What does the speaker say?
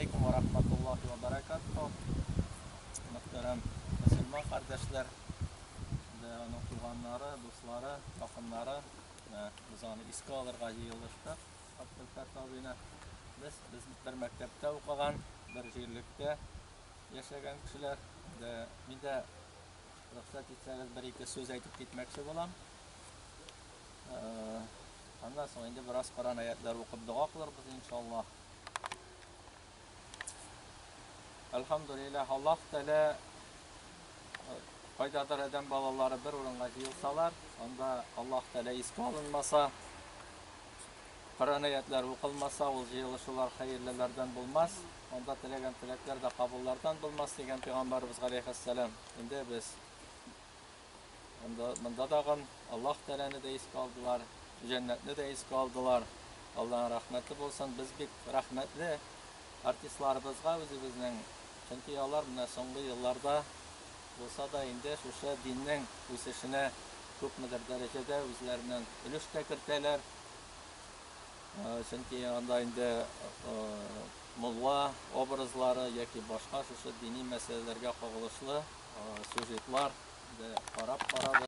алейкум ва рахматуллахи ва баракатуху. Мөхтәрәм мөселман кардәшләр, дә аның туганнары, дуслары, якыннары, без аны искә алырга җыелыштык. Абдулфәт абыйны без бер мәктәптә укыган, бер җирлектә яшәгән кешеләр. Дә мин дә рөхсәт итсәгез бер-ике сүз әйтеп китмәкче булам. Аннан соң инде бераз Коръән аятлары укып дога кылырбыз иншаллаһ. Әлхәмдүлилләһ, Аллаһ Тәгалә кайдадыр адәм балалары бер урынга җыелсалар, анда Аллаһ Тәгалә искә алынмаса, Коръән аятлары укылмаса, ул җыелышулар хәерлеләрдән булмас, анда теләгән теләкләр дә кабуллардан булмас дигән пәйгамбәребез галәйһиссәлам. Инде без Анда, монда тагын Аллаһ Тәгаләне дә искә алдылар, җәннәтне дә искә алдылар. Аллаһның рәхмәте булсын. Без бик рәхмәтле артистларыбызга үзебезнең, чөнки алар менә соңгы елларда булса да инде шушы диннең үсешенә күпмедер дәрәҗәдә үзләреннән өлеш тә кертәләр. Чөнки анда инде мулла образлары яки башка шушы дини мәсьәләләргә кагылышлы сюжетлар инде карап барабыз.